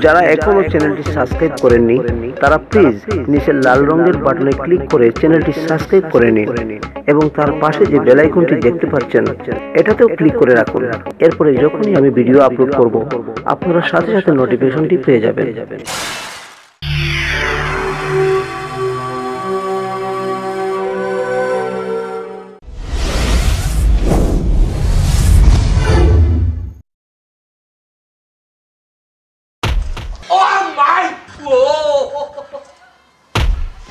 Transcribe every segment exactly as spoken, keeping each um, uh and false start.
যারা এখনো চ্যানেলটি সাবস্ক্রাইব করেননি, তারা প্লিজ নিচের লাল রঙের বাটনে ক্লিক করে চ্যানেলটি সাবস্ক্রাইব করে নিন এবং তার পাশে যে বেল আইকনটি দেখতে পাচ্ছেন, এটাতেও ক্লিক করে রাখুন। এরপরে যখনই আমি ভিডিও আপলোড করব, আপনারা সাথে সাথে নোটিফিকেশনটি পেয়ে যাবেন। Oh my God!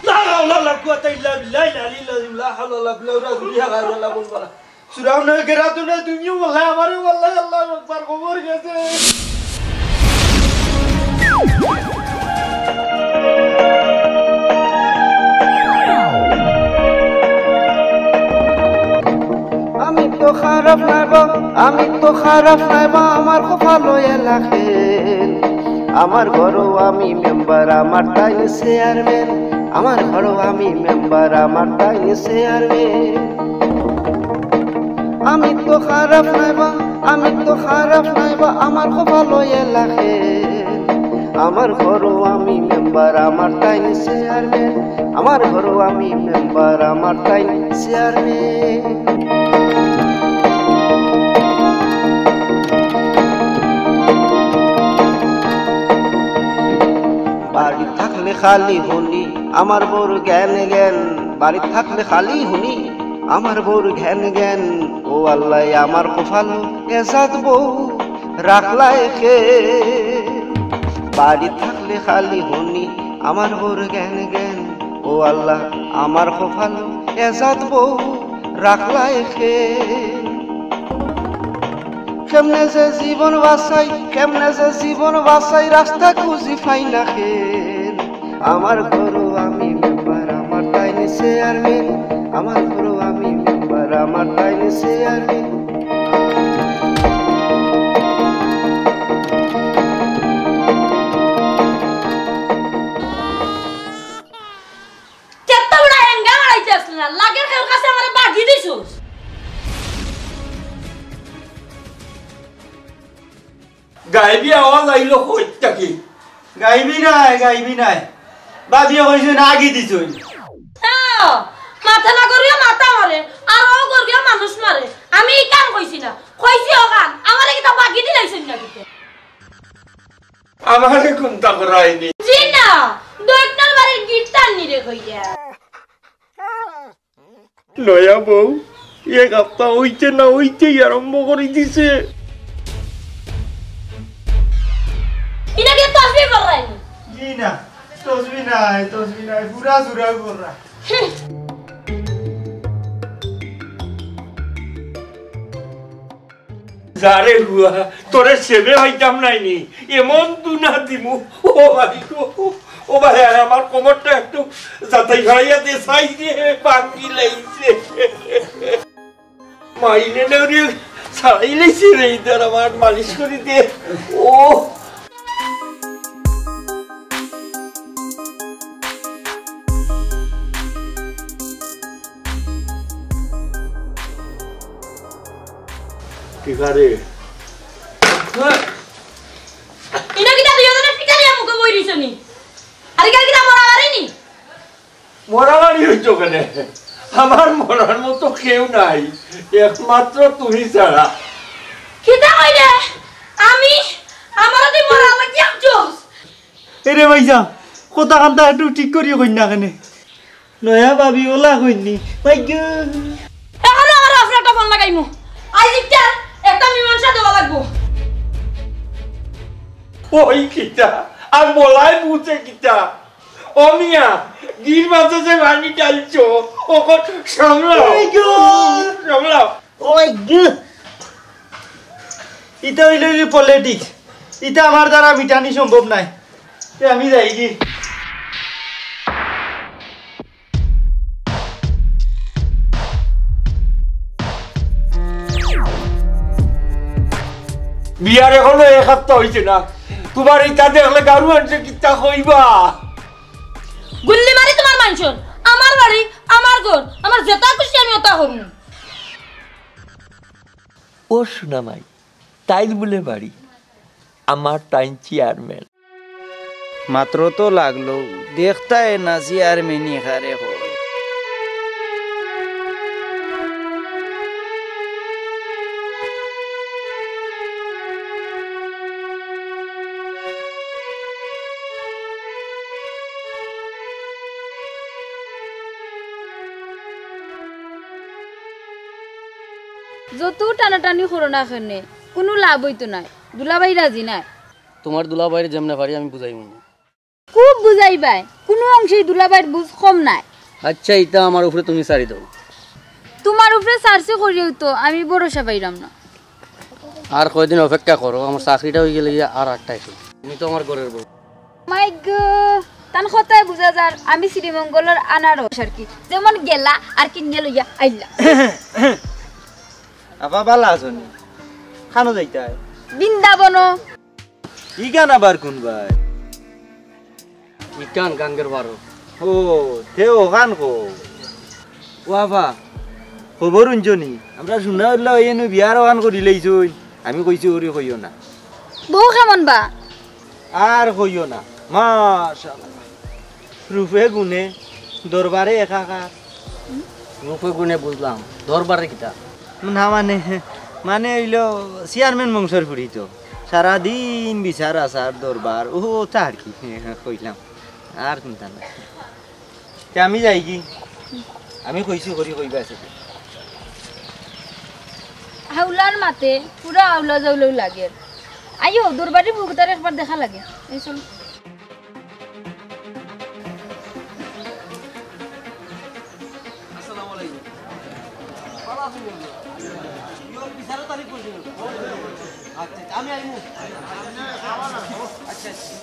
لا حول ولا قوة إلا بالله العلي العظيم. لا حول ولا قوة إلا بالله. সুরাউনের গেরা তো না, তুমিও বললে আমারে বললে, আল্লাহু আকবার, খবর গেছে। আমি তো খারাপ নাইবা, আমি তো খারাপ নাইবা, আমার কপালো এ লাখেন। আমার ঘরো আমি মেম্বার, আমার তাই চেয়ারম্যান। আমার ঘরো আমি মেম্বার, আমার তাই চেয়ারম্যান। আমি তো খারাপ নাইবা, আমি তো খারাপ নাইবা, আমার কপালো এ লাখেন। আমার ঘরো আমি মেম্বার, আমার তাই চেয়ারম্যান। আমার ঘরো আমি মেম্বার, আমার তাই চেয়ারম্যান। বাড়ি থাকলে খালি হুনি আমার বউর জ্ঞান জ্ঞান, বাড়ি থাকলে খালি হুনি আমার বউর জ্ঞান জ্ঞান। ও আল্লাহ, আমার কপালো এ জাত বউ রাখলায় কে? বাড়ি থাকলে খালি হুনি আমার বউর জ্ঞান জ্ঞান। ও আল্লাহ, আমার কপালো এ জাত বউ রাখলায় কে? কেমনে যে জীবন বাঁচাই, কেমনে যে জীবন বাঁচাই, রাস্তা খুঁজি পাই না কেন। আমার ঘরো আমি মেম্বার, আমার তাই চেয়ারম্যান। আমার ঘরো আমি মেম্বার, আমার তাই চেয়ারম্যান। কেত্তা বড় হেঙ্গা মারাইতে আসলে না, লাগের কেউর কাছে আমারে বাগি দিছস। গাইবি আওয়াজ আইলো কই থাকি? গাইবি নাই, গাইবি নাই। ভাবিয়ে কইছইন আগি দিছইন। হ্যাঁ, মাথা না করিয়া মাথা মারে, আর ও করিয়া মানুষ মারে। আমি ই কাম কইছি না, কইছি ও কাম। আমারে কিতা বাগি দিলাইছইন না কিতা? আমারে কুন্তা করাইনি। জি না, দৈত্যর বাড়ির গিট্টার নিরে কইয়া। নয়া বউ এক হাপ্তা অইতে না অইতেই আরম্ভ করি দিছে। ইনা কি তসবি কররায়নি? জি না, তসবি নাই, তসবি নাই, পুরা সুরা কররা। যারে হুয়া, তোরে সেবে হইতাম নাইনি, এমন দুনা দিমু। ও ভাই গো, ও ভাই, আর আমার কোমরটা একটু যাতাই ফাড়াইয়া দে, সাইডে ভাঙ্গি লাইছে। মাইনে নেউরি সারাই লাইছে রে, ইদার আমার মালিশ করি দে। ও। ঠিক আছে। ইনো কিতা দুইজনে ফিটারিয়া মুখে বই রইছনি? আরে কাল কিতা মরা বাড়িনি? মরা বাড়ি হইছো কেনে? আমার মরার মতো কেউ নাই, একমাত্র তুমি ছাড়া। কিতা কইলে? আমি? আমারে তুই মরা লাগি আনছস? এরে ভাইজান, কথা কান্তা একটু ঠিক করিয়া কইন না কেনে? নয়া ভাবি ওলা কইনি। ভাইগো। এখনো আমার আপনার একটা ফোন লাগাইমু। আইজ একটা, একটা মীমাংসা দেওয়া লাগবো। ওই কিতা? আর বলাই বুঝে কিতা? ও মিয়া, গির মাঝে যে পানি ঢালছো, ওকে সামলাও। ওই গো। সামলাও। ওই গো। ইটা অইলো কি পলিটিক্স? ইটা আমার দ্বারা মিটানি সম্ভব নায়। তে আমি যাইগি। বিয়ার এখনো এক হাপ্তা অইছে না, তুমার ইটা দেখলে গারু আনছে কিতা কইবা? গুল্লি মারি তুমার মানষর, আমার বাড়ি, আমার ঘর, আমার যেতা খুশি আমি ওতা করমু। ও সোনা মাই, তাইর বুলে বাড়ি। আমার তাইন চেয়ারম্যান। মাত্র তো লাগলো, দেখতায় না চেয়ারম্যানি কারে কয়। যত টানাটানি করো না কেনে, কুনু লাভ অইতো নায়। দুলাভাই রাজি নায়। তুমার দুলাভাইরে যেমনে পারি আমি বুঝাইমু। খুব বুঝাইবায়, কুনু অংশেই দুলাভাইর বুঝ কম নায়। আচ্ছা, ইতা আমার উপরে তুমি ছাড়ি দেও। তুমার উপরে ছাড়ছি করিয়াও তো আমি ভরসা পাইরাম না। আর কয়দিন অপেক্ষা করো, আমার চাকরিটা অইগেলে গিয়া আর আটটা এসে। তুমি তো আমার ঘরের বউ। মাই গো, তান কথায় বুঝা যার আমি শ্রীমঙ্গলর আনারস আর কি, যেমন গেলা আর কিনিয়া লইয়া আইলা। আফা, বালা আছো নি? কানো যাইতায়? বৃন্দাবনো। ইখান আবার কুনবায়? ইখান গাঙ্গের পারো। ও, তে অখান কও। ও আফা, খবর হুনছো নি? আমরার সুনাউল্লা ভাইয়ে নু বিয়ার অখান করিলাইছইন। আমি কইছি ওরে কইও না। বউ কেমন বা? আর কইও না। মাশাআল্লাহ। রূপে গুণে দরবারে একাকার। রূপে গুণে বুঝলাম, দরবারে কিতা? না মানে, মানে অইলো চেয়ারম্যান বংশর ফুড়ি তো। সারাদিন বিচার আচার দরবার, ও তা আর কি কইলাম, আর কুনতা না। তে আমি যাইগি, আমি কইছি করি কইবা আছে। হাউলার মাতে পুরা আউলা জাউলাও লাগে। আইও, দরবারি বুকদার একবার দেখা লাগে। এই চলো। আসসালামু আলাইকুম। ভালা আছইন বন্ধু? ইয়ো, বিচারো তারিখ পড়ছিল। আচ্ছা, আচ্ছা, আমি আইমু। আচ্ছা, আচ্ছা।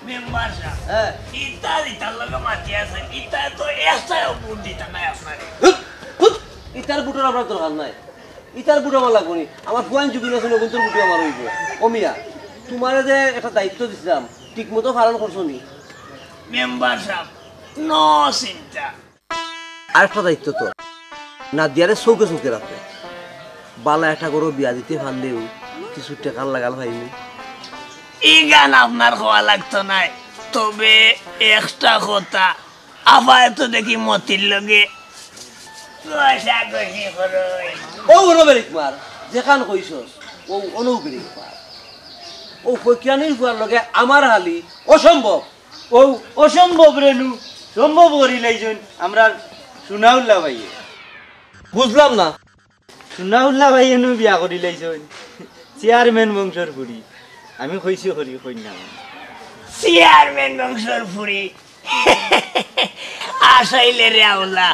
মেম্বার সাব, হ্যাঁ। ইতার, ইতার লগে মাতি আছে, ইতায় তো একটাও ভোট দিতা নায় আপনারে। হুপ, হুপ, ইতার ভোটর আপনার দরকার নাই। ইতার ভোট আমার লাগবো নি। আমার ফুয়াইন জুবিন আছে, নবীনতর ভোটে আমার অইবো। ও মিয়া, তুমারে যে একটা দায়িত্ব দিছিলাম, ঠিক মতো পালন করছো নি? মেম্বার সাব, no চিন্তা। আরেকটা দায়িত্ব তো, নাদিয়ারে চউখে চউখে রাখো। বালা একটা ঘরো বিয়া দিতে পারলেও কিছু টেকার লাগাল পাইমু। ইখান আপনার কওয়া লাগতো নায়, তবে একটা কথা, আফায় তো দেখি মতির লগে ঘষাঘষি করইন। ও অনো ব্রেক মার, যেখান কইছস, ও অনো ব্রেক মার। ও ফকিরানির ফুয়ার লগে আমার হালি অসম্ভব। ও অসম্ভব রে নু, সম্ভব করিলাইছইন আমরার সুনাউল্লা ভাইয়ে। বুঝলাম না। সুনাউল্লা ভাইয়ে নু বিয়া করিলাইছইন চেয়ারম্যান বংশর ফুড়ি। আমি কইছি করি কইন না। চেয়ারম্যান বংশর ফুড়ি। আসাইলে রে আউলা,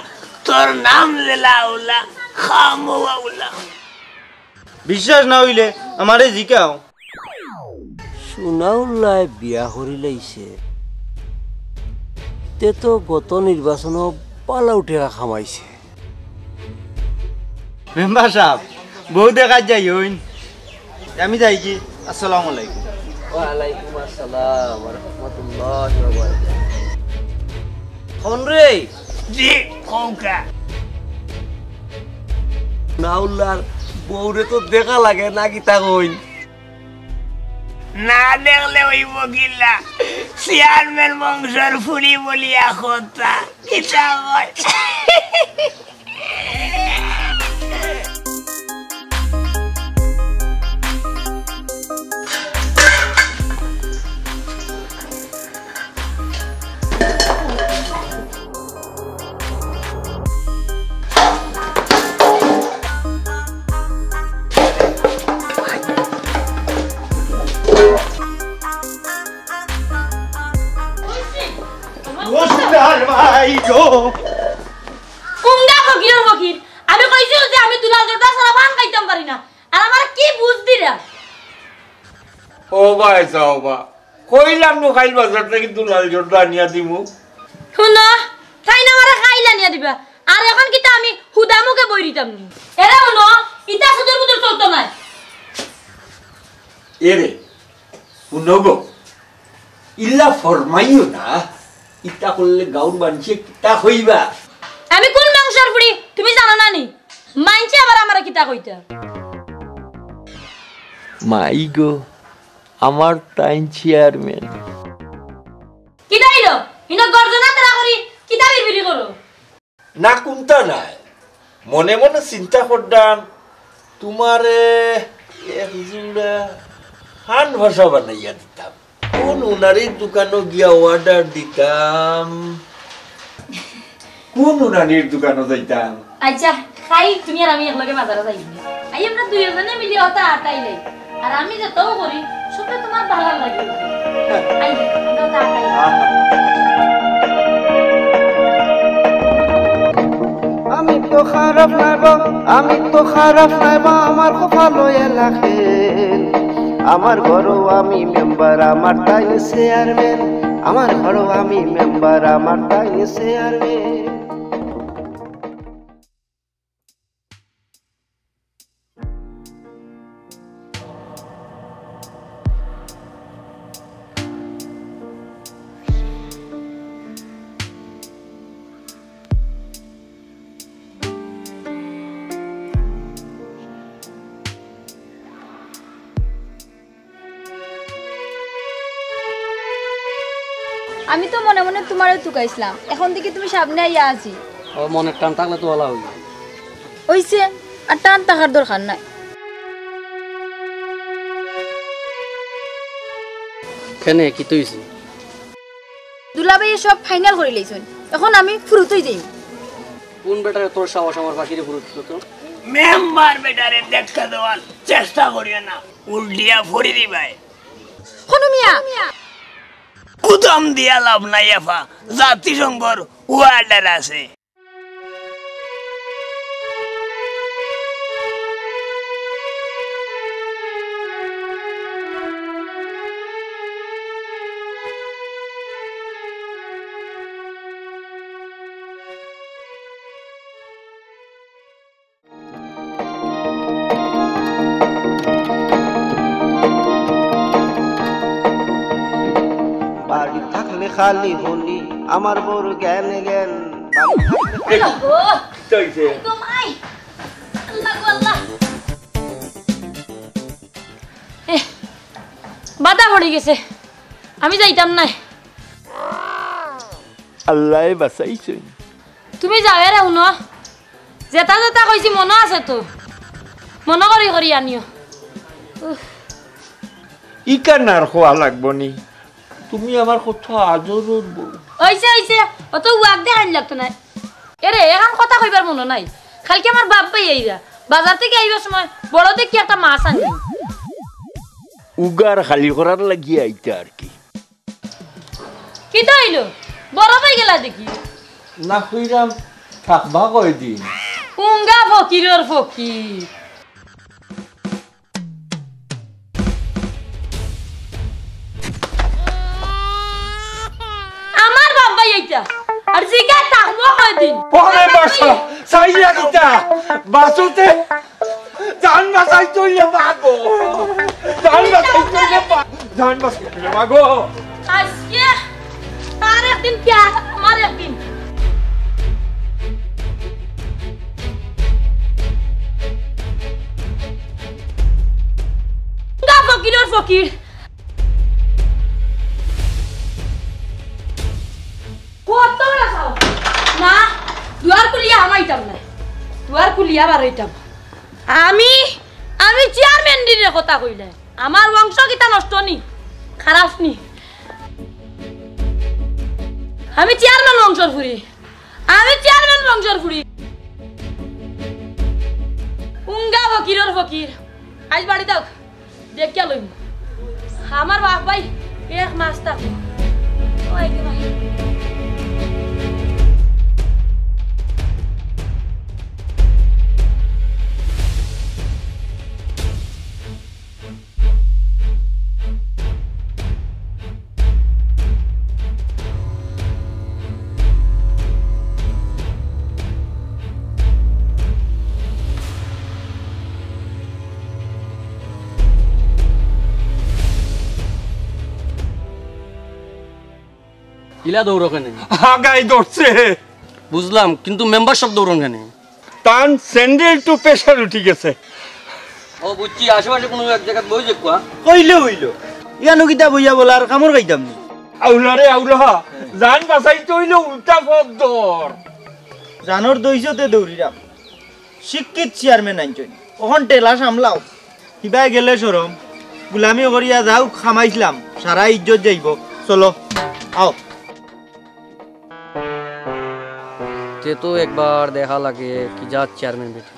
তোর নাম যেলা আউলা, খামো আউলা। বিশ্বাস না অইলে আমারে জিকাও। সুনাউল্লায় বিয়া করিলাইছে, তে তো গত নির্বাচনো বালাউ টেকা কামাইছে। মেম্বার সাব, বউ দেখাত যাইন। আমি যাইগি। আসসালামু আলাইকুম। ওয়ালাইকুম আসসালাম ওয়া রাহমাতুল্লাহি ওয়া বারাকাতুহু। হন রে। জি, কউক্কা। সুনাউল্লার বউরে তো দেখা লাগে না, কিতা কইন? না দেখলে অইবো কিলা? চেয়ারম্যান বংশর ফুড়ি বলিয়া কথা। কিতা কয়? উঙ্গা ফকিরর ফকির। আমি কইছি যে আমি দুলাল জর্দা ছাড়া পান খাইতাম পারি না। আর আমারে কি বুঝ দিরা? ও ভাই, যাও বা। কইলাম নু কাইল বাজার থাকি দুলাল জর্দা আনিয়া দিমু। হুনো, তাইন আমারে কাইল আনিয়া দিবা। আর অখন কিতা আমি হুদা মুখে বই দিতাম নি? এরে হুনো, ইতা সুদূর বুদূর চলতো নায়। এরে, হুনো গো, ইলা ফরমাইও না, ইতা করলে গাউর মানষে কিতা কইবা? আমি কুন বংশর ফুড়ি তুমি জানো না নি? মানষে আবার আমারে কিতা কইতা? মাই গো, আমার তাইন চেয়ারম্যান। কিতা অইলো? হিনো গর্জনা তারা করি কিতা বিড়বিড়ি করো? না, কুন্তা নাই। মনে মনে চিন্তা করলাম, তুমারে এক জোড়া কান ফসা বানাইয়া দিতাম। কুন উনারির দোকানো গিয়া অর্ডার দিতাম? কুন উনারির দোকানো যাইতাম? আচ্ছা, খাই তুমি আর আমি একলগে বাজারো যাই। আই আমরা দুইজনে মিলি অতা আটাইলাই। আর আমি যতও করি, সবে তুমার ভালা লাগে। আই, আমরা অতা আটাইলাই। আমি তো খারাপ নায় বা, আমি তো খারাপ নায় বা, আমার কপালো এ লাগে। আমার ঘরো আমি মেম্বার, আমার তাইন চেয়ারম্যান। আমার ঘরো আমি মেম্বার, আমার তাইন চেয়ারম্যান। আমি তো মনে মনে তুমারে তুকাইছলাম, এখন দেখি তুমি সামনে আইয়া আছি। ও, মনের টান থাকলে তো অলা অইবো। অইছে, আর টান থাকার দরকার নাই। কেনে, কিতা অইছে? দুলাভাইয়ে সব ফাইনাল করি লাইছইন, এখন আমি ফুরুত অই যাইমু। কুন বেটারে তোর সাহস আমার ফাঁকিরে ফুরুত দিল তো? মেম্বার বেটারে দেখা দেওয়ার চেষ্টা করিও না, উল্টিয়া ফড়ি দিবায়। হুনো মিয়া, গুদাম দিয়া লাভ নাই আফা, জাতিসংঘর অর্ডার আছে। বাড়ি থাকলে খালি হুনি আমার বউর জ্ঞান জ্ঞান। বাড়ি থাকলে খালি হ্যালো গো। কিতা অইছে? গো মাই। আল্লাহ গো আল্লাহ। এহ, বাধা পড়ি গেছে, আমি যাইতাম নায়। আল্লায় বাঁচাইছইন। তুমি যাও রে, হুনো, যেতা যেতা কইছি মনো আছে তো, মনো করি করি আনিও। উফ। ইখান আর কওয়া লাগবো নি, তুমি আমার কত আদরর বউ। অইছে, অইছে, অত ওয়াক দেখাইন লাগতো নায়। এরে, এখান কথা কইবার মনো নাই। কাইলকে আমার বাপ ভাই আইরা, বাজার থাকি আইবার সময় বড় দেখি একটা মাছ আনছি। উগার খালি করার লাগি আইতা আর কি। কিতা অইলো? বড় ভাই গেলা দেখি। না কইরাম, থাকবা কয়দিন? উঙ্গা ফকিরর ফকির। আমার বাপ ভাই এইটা। আর জিগা থাকবো কয়দিন? ওরে বাসা, চাইয়া দিতা। বাসুতে জান বাঁচাইতে অইলে পাগো। জান বাঁচাইতে অইলে পা-, জান বাঁচাইতে অইলে পাগো। আজকে তার একদিন কি আর আমার একদিন। গা ফকিরর ফকির। কত বড় সাহস। না, দুয়ার খুলিয়া হামাইতাম না। দুয়ার খুলিয়া বারইতাম। আমি, আমি চেয়ারম্যান দিনে কথা কইলে। আমার বংশ কিতা নষ্ট নি? খারাপ নি? আমি চেয়ারম্যান বংশর ফুরি। আমি চেয়ারম্যান বংশর ফুরি। উঙ্গা ফকিরর ফকির। আইজ বাড়ি যাও। দেখিয়া লইমু। আমার বাপ ভাই এক মাস থাকবো। ওই রে ভাই। ইলা দৌড়ো কেনে? আগাই ধরছে। বুঝলাম, কিন্তু মেম্বার সাব দৌড়ন কেনে? তান স্যান্ডেল তো প্রেশার উঠি গেছে। ও বুঝছি, আশেপাশে কোনো এক জায়গাত বই যে কুয়া। কইলে হইল। ইয়ানো কিতা বইয়া বলার, কামড় খাইতাম নি? আউলা রে আউলা, জান বাঁচাইতে অইলে উল্টা পথ ধর। জানর দইছতে দৌড়িরাম। শিক্ষিত চেয়ারম্যান আনছইন, অখন ঠেলা সামলাও। হিবায় গেলে শরম, গুলামি করিয়া যাও, কামাইছলাম, সারা ইজ্জত যাইবো। চলো, আও। তে তো একবার দেখা লাগে কি জাত চেয়ারম্যান বেটি।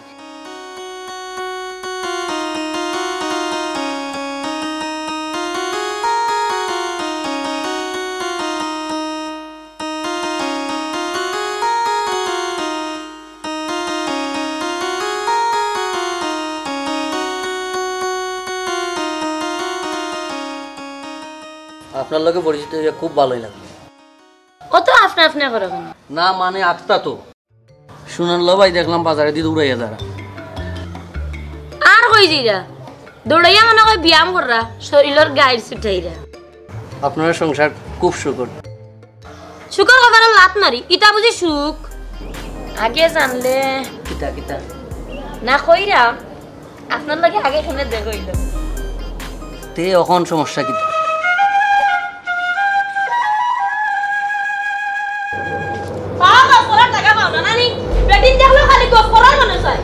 আপনার লগে পরিচিত হইয়া খুব ভালোই লাগলো। অত আপনা আপনা করো কেনে? না মানে আখতা তো। শুনান লো ভাই, দেখলাম বাজারেদি দৌড়াইয়া যারা। আর কই যাইরা? দৌড়াইয়া মনে কয় ব্যায়াম কররা, শরীলর গাইর ছুটাইরা। আপনার সংসার খুব সুখর। সুখর কপালো লাত মারি, ইতা বুঝি সুখ? আগে জানলে। কিতা, কিতা? না কইরাম, আপনার লগে আগে কেনে দেখা অইলো। তে অখন সমস্যা কিতা? বাবা, পড়ার টাকা পাও না, নানি? বেটিন দেখলে খালি গপ করার মনে চায়।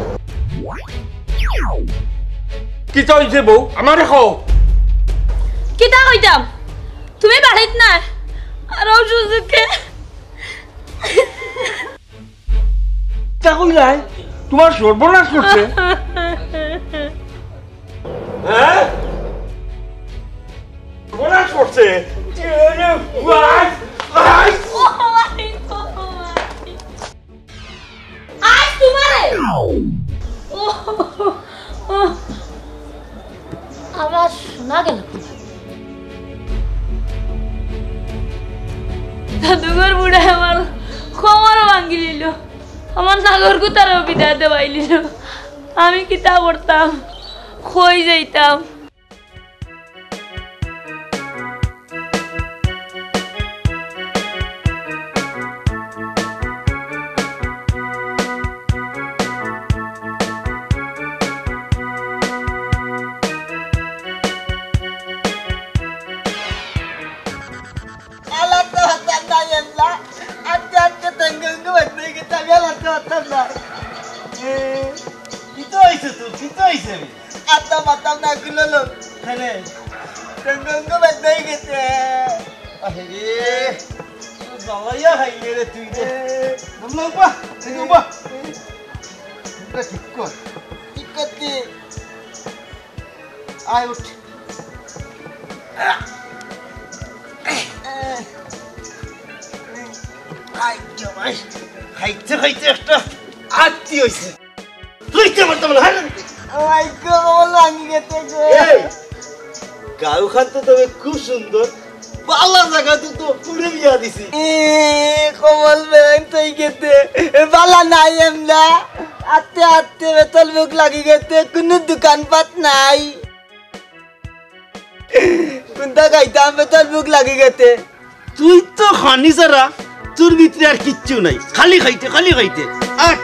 কিতা অইছে বউ? আমারে কও। কিতা কইতাম? তুমি বাড়িত নাই। আর ও সুযোগে কিতা কইলায়? তোমার সর্বনাশ করছে। হ্যাঁ? সর্বনাশ করছে। এরে ভাই, ভাই। আজ তোমারে। ও, ও, আমার শোনা গেল। জাদুঘর বুড়ায় আমার কোমরও ভাঙ্গি লিল, আমার নাগর কুতারও বিদায় দেওয়াই লিল। আমি কিতা করতাম, কই যাইতাম? আলাদা হতাম না এমলা, আজকে আজকে তেঙ্গুঙ্গু বাদ হয়ে গেছে, আমি আলাদা হতাম না। এ, কিতা হইছে তোর? কিতা হইছে? আত্তা মাতাম না গুলো লোক। হ্যাঁ রে। তেঙ্গুঙ্গু বাদ হয়ে গেছে। আরে রে, তুই জ্বালাইয়া খাইলে রে তুই রে। এ। দম লও বা, এই দম বা। এটা ঠিক কর। ঠিক করতে। আয় উঠ। আয় জমাই। খাইতে খাইতে একটা আত্তি হইছে। লইতে পারতাম না, হায় রে। ওই গো, ভাঙ্গি গেছে গো। এই, গাঁও খান তো তবে খুব সুন্দর। বালা জাগা তো তো পুরে বিয়া দিছি। এ, কমল বেন তুই গেতে। এ, বালা নাই এমলা। আতে আতে বেতল মুখ লাগি গেতে, কোনো দোকানপাট নাই। কোনটা খাইতাম বেতল মুখ লাগি গেতে। তুই তো খানি ছাড়া, তোর ভিতরে আর কিচ্ছু নাই, খালি খাইতে, খালি খাইতে। আর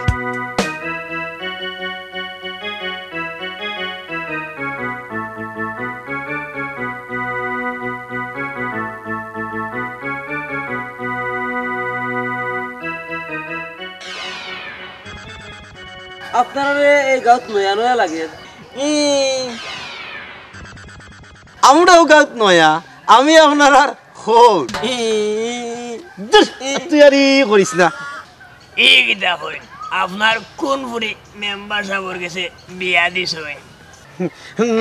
আপনারারে এই গাঁওত নয়া নয়া লাগে। ই, আমরাও গাঁওত নয়া, আমি আপনারার হউর। ই, ধুর, তুই আর ই করিস না। ই কিতা কইন? আপনার কোন ফুরি মেম্বার সাবর গেছে বিয়া দিছইন?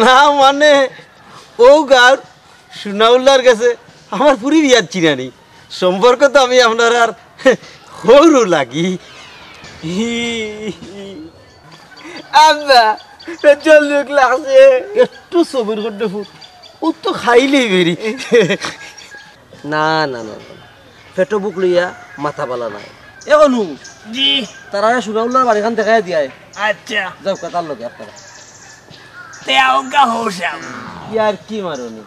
না মানে, ও গাঁওর সুনাউল্লার গেছে আমার ফুরি বিয়া দিছি নানি। সম্পর্ক তো আমি আপনারার হউরও লাগি। আব্বা, পেটর ভুক লাগছে। একটু সবুর কর দে ফুত, ও তো খাইলেই বেরি। না, না, না, না। পেটো ভুক লইয়া মাথা বালা নাই। এ অনু, জি। তারারে সুনাউল্লার বাড়িখান দেখাই দিয়ায়। আচ্ছা। যাও, কথার লগে আপনারা। তে আউকা হউসাব। ইয়ার কি মারনি?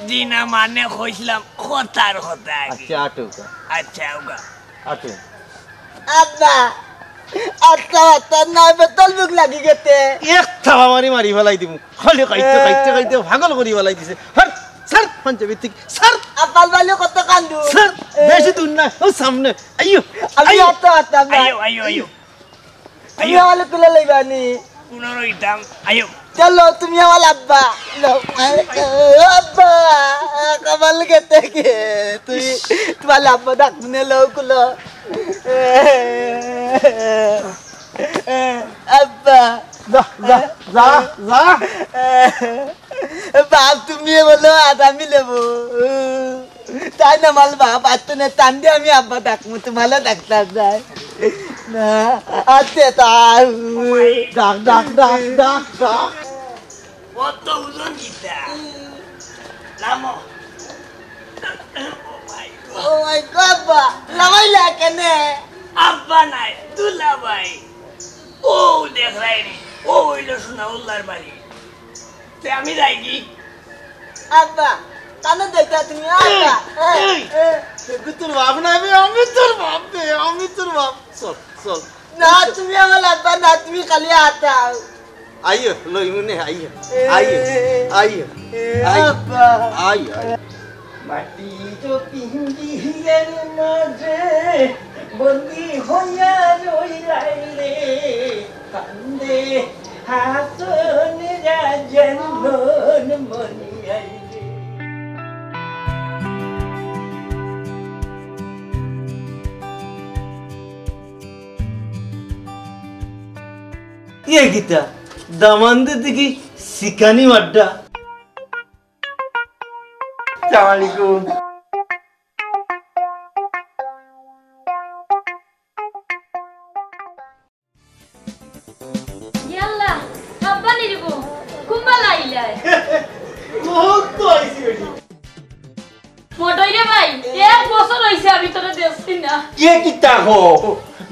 জি না, মানে কইছিলাম কথার কথা আর কি। আচ্ছা, আটুকা। আচ্ছা, আউকা। আটু। আব্বা, আত্তা আত্তা না, পেটর ভুক লাগি গেছে। এক থাবা মারি মারি ফালাই দিমু। খালি খাইতে, খাইতে, খাইতে পাগল করি ফালাই দিছে। হট, ছাড়। পাঞ্জাবি থেকে, স্যার। আব্বা, আব্বা, লো কত কান্দু। স্যার, এ। বেশি দূর না, ও সামনে। আইও, আমি আইও। অত, অত, আব্বা। আইও, আইও, আইও। তুমি আইও। আমারে তুলে লইবা নি? কুনো রইতাম, আইও। চলো, তুমি আমার আব্বা। লো, আব্বা, কপাল কেটে গে। তুই, তোমার আব্বা ডাক মনে লো কুলো। আব্বা। যা, যা, যা, যা। বাপ, তুমি বলো, আজ আমি নেবো। তাই না, মাল বাপ, আর তো নে, টান দিয়ে আমি আব্বা ডাকবো, তোমার ডাক্তার যাই। না, আতে তা। ডাক, ডাক, ডাক, ডাক, ডাক। কত ওজন কিতা? লামো। Oh my God, আব্বা, লামাইলা কেনে? আব্বা নাই, দুলাভাই। ও দেখরায় নি, ও অইলো সোনাউল্লার বাড়ি। তে আমি যাই কি? আব্বা, কানো দেখতা তুমি, আব্বা? এই, এই, এই। এগু তোর বাপ না, আমি, আমি তোর বাপ বে, আমি তোর বাপ। চল, চল। না, তুমি আমার আব্বা না, তুমি খালি আতাও। আইও, লইমুনে, আইও, এ, আইও, আইও, এ, আইও, আব্বা। আইও, আইও। মাটি তো পিঞ্জিরার মাঝে বন্দি হইয়া রইলাই রে, কান্দে হাসন রাজার মন মনিয়াই রে। ইয়ে কিতা? দামান্দে দেখি শিকানি মাড্ডা। আসসালামু আলাইকুম। ইয়াল্লা, আব্বা নিরিব, কুম্বালা আইলায়। বহুত তো আইছি বেটি। মডইরে ভাই, এক বছর অইছে আমি তোরে দেখছি না। এ কিতা কও?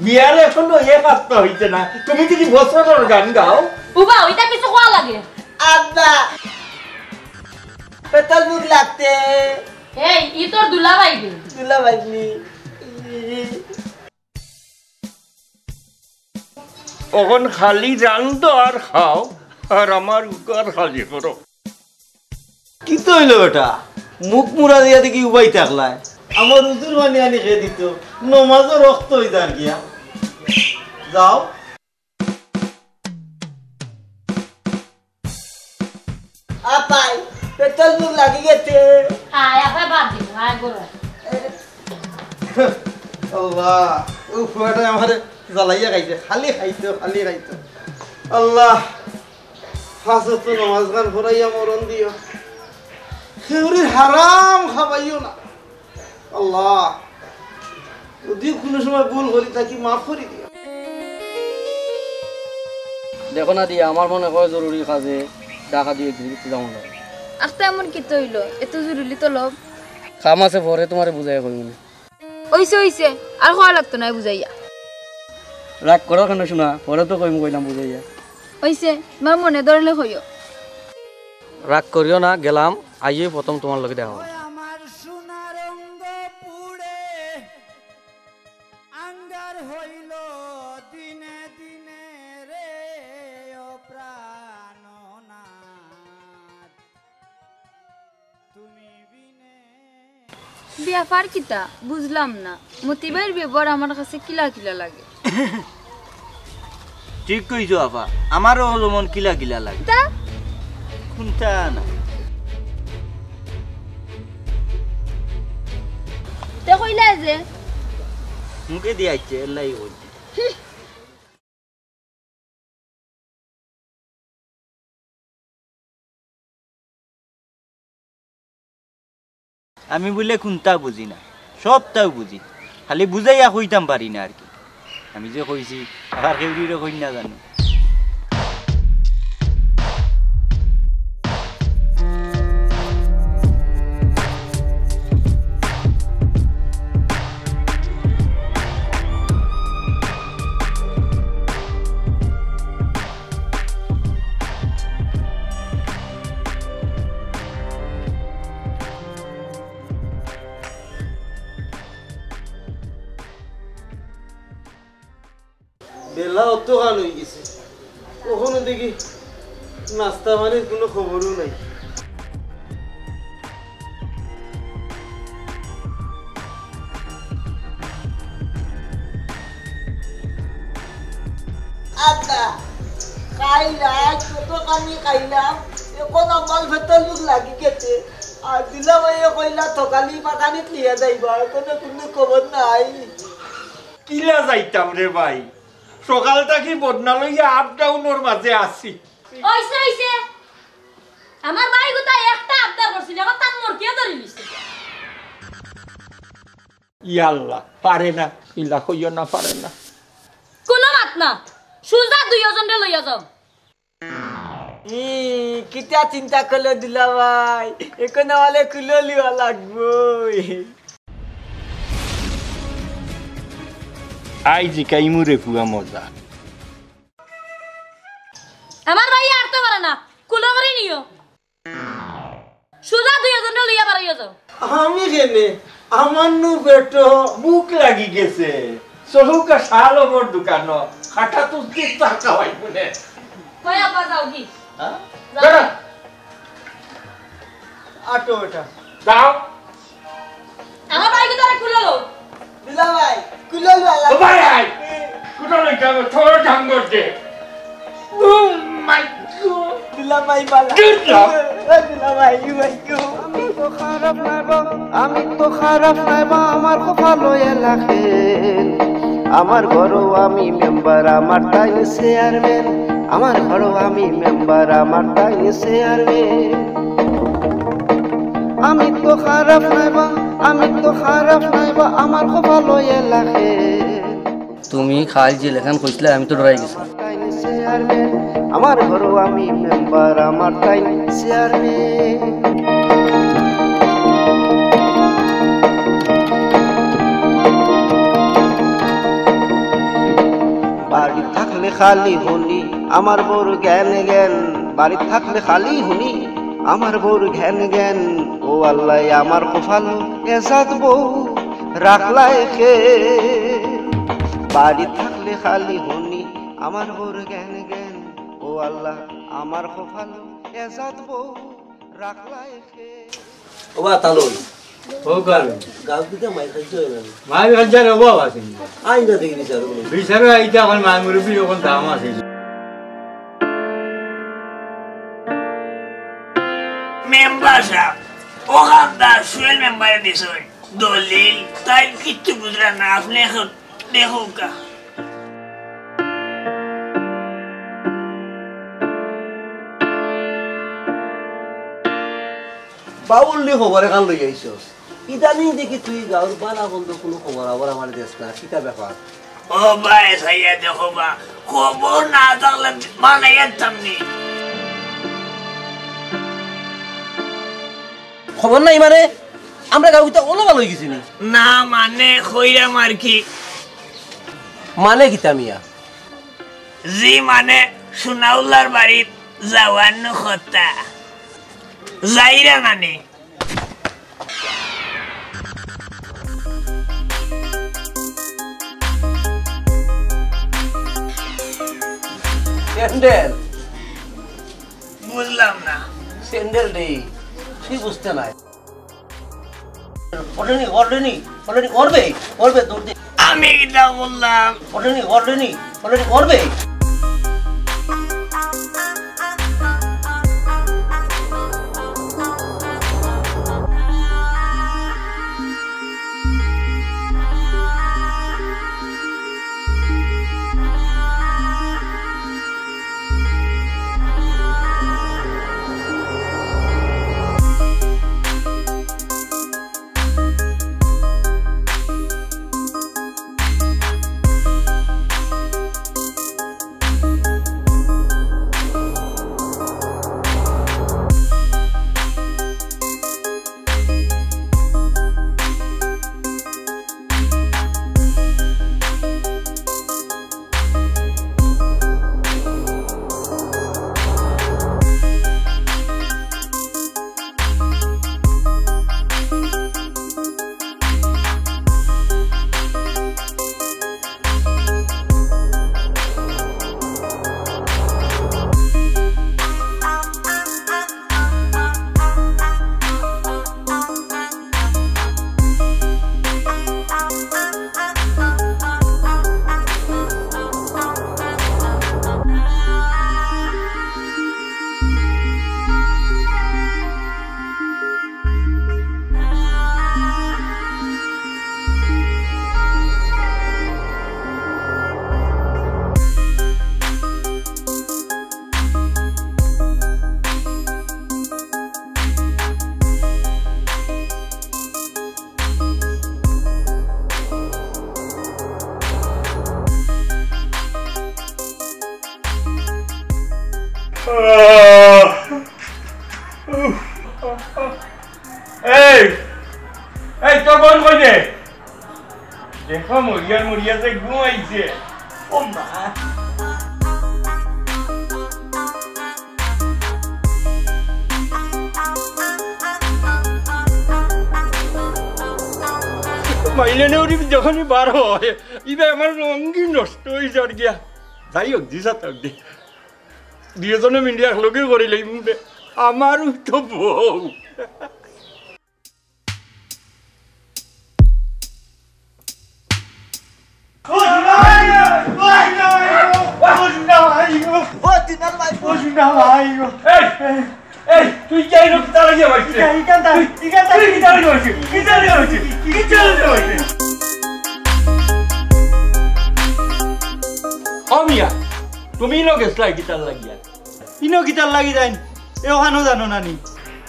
বিয়ার এখনো এক হাপ্তা অইছে না, তুমি দেখি বছরর গান গাও। উবা, ওইটা কিছু কওয়া লাগে। আব্বা, পেটর ভুক লাগতে। এই, ই তোর দুলাভাই রে। দুলাভাই নি। অখন খালি রান্ধো আর খাও, আর আমার উপকার খালি করো। কিতা অইলো বেটা? মুখ মুড়া দিয়া দেখি উবাই থাকলায়। আমার উজুর পানি আনি খেয়ে দিত, নমাজও রক্ত অই যার গিয়া। যাও। আপাই, পেটর ভুক লাগি গেছে। আয়, আপাই বাদ দিব, আয় গোড়া। আল্লাহ, ও ফুয়াটা আমারে জ্বালাইয়া খাইছে, খালি খাইতো, খালি খাইতো। আল্লাহ, পাঁচ ওয়াক্ত নামাজ খান পড়াইয়া মরণ দিও। খেউরির হারাম খাবাইও না। আল্লাহ, যদি কুনু সময় ভুল করি থাকি, মাফ করি দিও। দেখো না দিয়া, আমার মনে হয় জরুরি কাজে ঢাকা দিয়ে দিতে যাবো না। আখতা এমন কিতা অইলো? এত জরুরি তলব? কাম আছে, পরে তোমারে বুঝাইয়া কইমুনে। অইছে, অইছে, আর কওয়া লাগতো নায় বুঝাইয়া। রাগ করো কেনে সোনা? পরে তো কইমু কইলাম বুঝাইয়া। অইছে, তোমার মনে ধরলে কইও। রাগ করিও না, গেলাম, আইয়ে প্রথম তোমার লগে দেখা অইবো। আমার সোনার অঙ্গ পুড়ে আঙ্গার হইল দিনে দিনে রে, ও প্রাণনাথ। ব্যাপার কিতা? বুঝলাম না। মতিবাইর ব্যবহার আমার কাছে কিলা কিলা লাগে। ঠিক কইছো আফা, আমারও যেমন কিলা কিলা লাগে। তা? কুনতা না। তে কইলা যে? মুখে দিয়া আইছে, এল্লাই কইছে। আমি বুলে কুনতা বুঝি না, সবতাউ বুঝি, খালি বুঝাইয়া কইতাম পারি না আর কি। আমি যে কইছি, আবার কেউরিরে কই না জানো। বেলা অতখান অই গেছে, অখনো দেখি নাস্তা পানির কুনু খবরও নাই। আচ্ছা, খাইলাই, কত খানি খাইলাম, এখন আমার পেটর ভুক লাগি গেছে। আর দুলাভাইয়ে কইলা, "তকালি পাকানিত লিয়া যাইবা, এখনো কুনু খবর নাই।" কিলা যাইতাম রে ভাই, সকাল থাকি বদনা লইয়া up down-অর মাঝে আছি। অইছে, অইছে। আমার ভাই গুতা একটা আবদার করছিল, এখন তার মরকিয়ে ধরি নিছে। ইয়াল্লা, পারে না, ইলা কইও না, পারে না। কুনু মাত না, সুজা দুইওজনরে লইয়া যাও। ই, কিতা চিন্তা করলো দুলাভাই, এখন আমারে কুলো লিওয়া লাগবো। আই জিকাইমু রে পুয়া মজা। আমার ভাই আর তো পারে না, কুলো করি নিও। সুজা দুইওজনরে লইয়া বারইয়া যাও। আমি কেনে? আমার নু পেটো ভুক লাগি গেছে। চলুকা শাল অমর দোকানো, খাটা তুস্তি চা খাওয়াই মনে। কই আব্বা যাও কি? হ্যাঁ? যাও। বেটা। আটো বেটা। যাও। আমার ভাই গুতারে কুলো লও। দুলাভাই, কুলো লও। ও ভাই, আয়। কুলো লই যাবো, তোর ঢাঙ্গর দে। Oh my God। দুলাভাই বালা। দুলাভাই। ও দুলাভাই, ও ভাই গো। আমি তো খারাপ নায় বা, আমি তো খারাপ নায় বা, আমার কপালো এলাখেন। আমার ঘরো আমি মেম্বার, আমার তাইন চেয়ারম্যান। আমার ঘরো আমি মেম্বার, আমার তাইন চেয়ারম্যান। আমি তো খারাপ নায় বা, আমি তো খারাপ নায় বা, আমার কপালো এলাখেন। তুমি খাইল যে লেখান কইছিলা, আমি তো ডরাই গেছি। আমার ঘরো আমি মেম্বার, আমার তাইন চেয়ারম্যান। বাড়ি থাকলে খালি হুনি আমার বউর ঘ্যান ঘ্যান, বাড়ি থাকলে খালি হুনি আমার বউর ঘ্যান ঘ্যান। ও আল্লাহ, আমার কপালো এজাত বউ রাখলায় কে? বাড়ি থাকলে খালি হুনি আমার বউর ঘ্যান ঘ্যান। ও আল্লাহ, আমার কপালো এজাত বউ রাখলায় কে? ও বা তালই। ও গাল। গাল দিতে মাই খাইতে হয় না। মাই খাইতে হয় না, ও বাবা, আছে। আইন না দেখি বিচার করবো। বিচারে আইতে এখন মাই মুরব্বি এখন দাম আছে। মেম্বার সাব, ও খাদ্দার সুয়েল মেম্বারে দিছইন দলিল, তাই কিচ্ছু বুঝরা না, আপনে এখন দেখউক্কা। বাউল নি খবর এখান লই আইছস। ইদানিং দেখি তুই গাঁওর বালা মন্দ কুনু খবর আবার আমারে দেস না, কিতা ব্যাপার? ও ভাই, চাইয়া দেখো বা, খবর না থাকলে বানাইয়া থামনি। খবর নাই মানে? আমরা গাঁও কিতা অলো ভালা অই গেছি নি? না মানে, কইরাম আর কি। মানে কিতা মিয়া? জি মানে, সোনাউল্লার বাড়িত যাওয়ার নু কথা। যাইরা নানি? স্যান্ডেল। বুঝলাম না। স্যান্ডেল দেই, তুই বুঝতে নাই। ওঠেনি, ওঠেনি, ওঠেনি, ওঠবে, ওঠবে, দৌড় দে। আমি কিতা বললাম? ওঠেনি, ওঠেনি, ওঠেনি, ওঠবে। এই, তোর বোন কই রে? দেখো, মরিয়া মরিয়া যে ঘুমাইছে। ও মা। মাইলে নেউরি যখনই বার হয়, ইবা আমার লুঙ্গি নষ্ট হয়ে যার গিয়া। যাই হোক, দিশা থাক দে। দুইজনে মিলিয়া একলগে করি লইমু রে। আমারও তো বউ। ও দিনার ভাই গো। এই, এই, তুই কি আইলো কিতা লাগিয়া মারছে? ইখান, ইখান তা, তুই, ইখান তা। তুই কিতা লাগিয়া মারছে? কিতা লাগিয়া মারছে? কিতা লাগিয়া মারছে? ও মিয়া, তুমি ইনো গেছলায় কিতার লাগিয়া? ইনো কিতার লাগি যাইন? এ ওখানও জানো না নি?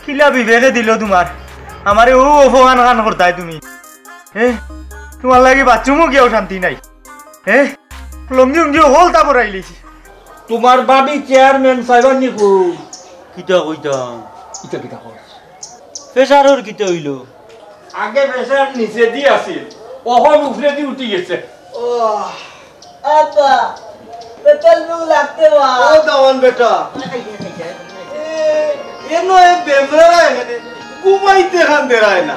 কিলা বিবেকে দিল তোমার? আমারে ও অপমান খান করতায় তুমি। হে? তোমার লাগি বাথরুমও গিয়াও শান্তি নাই। হে? লুঙ্গি উঙ্গি হকলতা বরাইলিছি। তোমার ভাবি চেয়ারম্যান সাহেব নি কই? কিতা কইতাম? ইতা কিতা কর? প্রেশারর কিতা হইল? আগে প্রেশার নিচেদি আছিল, অখন উপরেদি উঠি গেছে। ও, আব্বা, পেট্রোল মুখ লাগতে বা। ও দামান বেটা, এ, এনো এ বেমরারা এখানে ঘুমাইতে খান দেরায় না।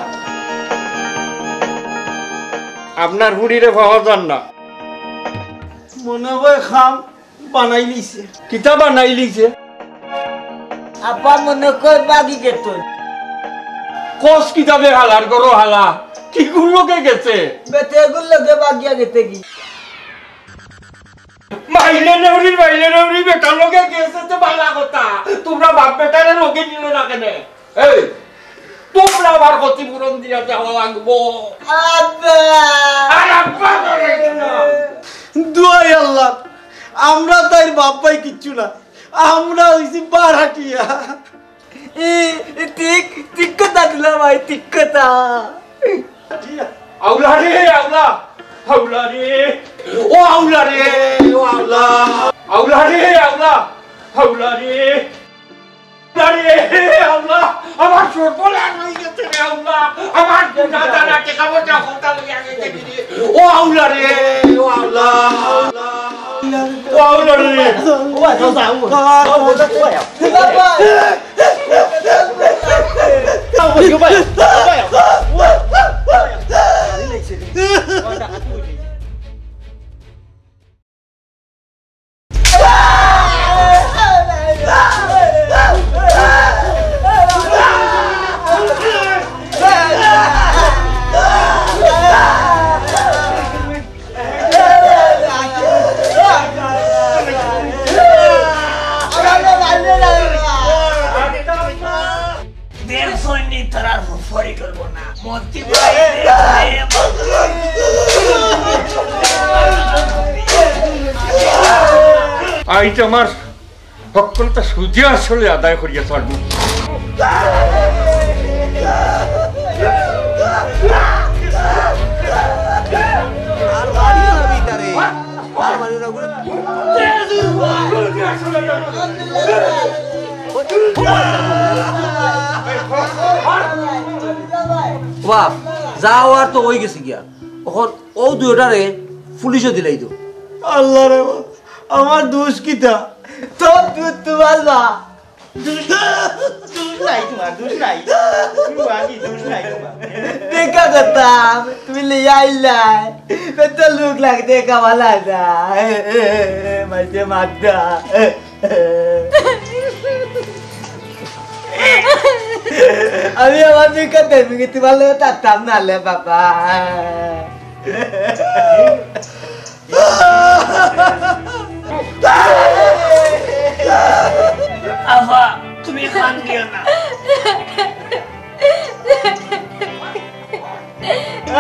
আপনার হুড়িরে পাওয়া যার না। মনে হয় খাম বানাই লিছে। কিতা বানাই লিছে? আপা মনে কয় বাগি গেছে। কস কিতাবে হালার গরো হালা? কিগুর লগে গেছে? বেটেগুর লগে বাগিয়া গেছে কি? মাইলে নেউরি, মাইলে নেউরি বেটার লগে গেছে তো ভালা কথা। তোমরা বাপ বেটারে লগে নিল না কেনে? এই, তোমরা আবার ক্ষতিপূরণ দিয়া যাওয়া লাগবো। আব্বা! আর আব্বা করে কেন? দোয়াই আল্লাহ, আমরা তাইর বাপ ভাই কিচ্ছু না, আমরা হইছি বারহাটিয়া। এ, এ, ঠিক, ঠিক কথা দুলাভাই, ঠিক কথা। আউলা রে, আউলা, আউলা রে, ও আউলা রে, ও আউলা, আউলা রে, আউলা, আউলা রে। আরে, আল্লাহ, আমার সর্বনাশ হয়ে গেছে রে আল্লাহ, আমার দুটা দানা টেকা পয়সা হকলতা লইয়া গেছে রে। ও আল্লাহ রে, ও আল্লাহ, ও আল্লাহ রে। দেখছনি, তারার ফরি করবো না। মন্ত্রী আইজ আমার হকলতা সুদে আসলে আদায় করিয়া ছাড়বো। বাপ, যা অওয়ার তো অই গেছে গিয়া। অখন অউ দুইওটারে পুলিশো দিলাই দেও। আল্লাহ রে বাপ, আমার দোষ কিতা? তোর দোষ তোমার মা। দোষ, দোষ নাই তোমার, দোষ নাই। তুমি বাকি দোষ নাই তোমার। দেখা করতাম, তুমি লইয়া আইলাই। কত লোক লাগতে কামালা যায়। মাঝে মাদ্দা। আমি আমার বিপদ দেখবি কি তোমার লগে থাকতাম না লে বাবা। আফা, তুমি কান্দিও না।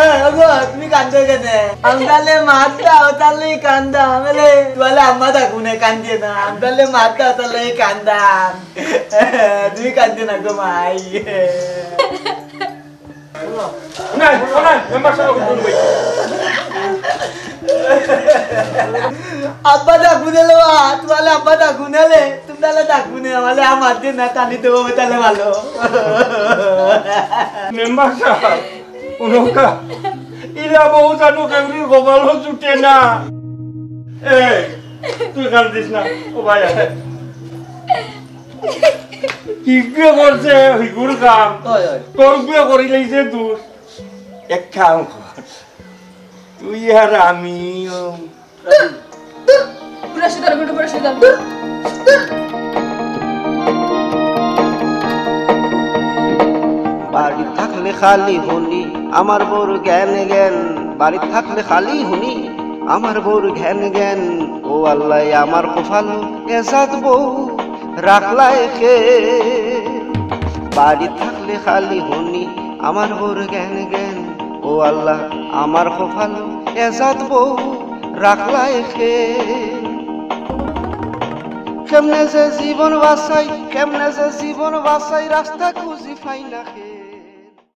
এ, ওগো, তুমি কান্দো কেনে? আমদালে মারতা, ওতালে কান্দা। আমলে, তুমালে আম্মা থাকুনে কান্দিও না। আমদালে মারতা, ওতালে কান্দা। তুমি কান্দিও না গো মাই। নাই, নাই, মেম্বার সাব, আব্বা থাকুনে লো, তুমালে আব্বা থাকুনে লে, তুমরালে থাকুনে, আমলে আমার দিন না টানি দেবো, তাহলে ভালো। মেম্বার সাব, অনকা, ইলা বউ জানো কেউরির কপালো জুটে না। এই, তুই কান্দিস না। ও ভাই, আয়। হিগুয়ে করছে হিগুর কাম। অয়, অয়। তোর গুয়ে করিলাইছে দুষ। এক কাম কর, তুই আর আমি দূর, দূর। পুরা সেতার গুলো পুরা সেতার। দূর, দূর। বাড়ি থাকলে খালি হুনি আমার বউর জ্ঞান জ্ঞান। বাড়ি থাকলে খালি হুনি আমার বউর জ্ঞান জ্ঞান। ও আল্লাহ, আমার কপালো এজাত বউ রাখলায় কে? বাড়ি থাকলে খালি হুনি আমার বউর জ্ঞান জ্ঞান। ও আল্লাহ, আমার কপালো এজাত বউ রাখলায় কে? কেমনে যে জীবন বাঁচাই, কেমনে যে জীবন বাঁচাই, রাস্তা খুঁজি পাই না কে।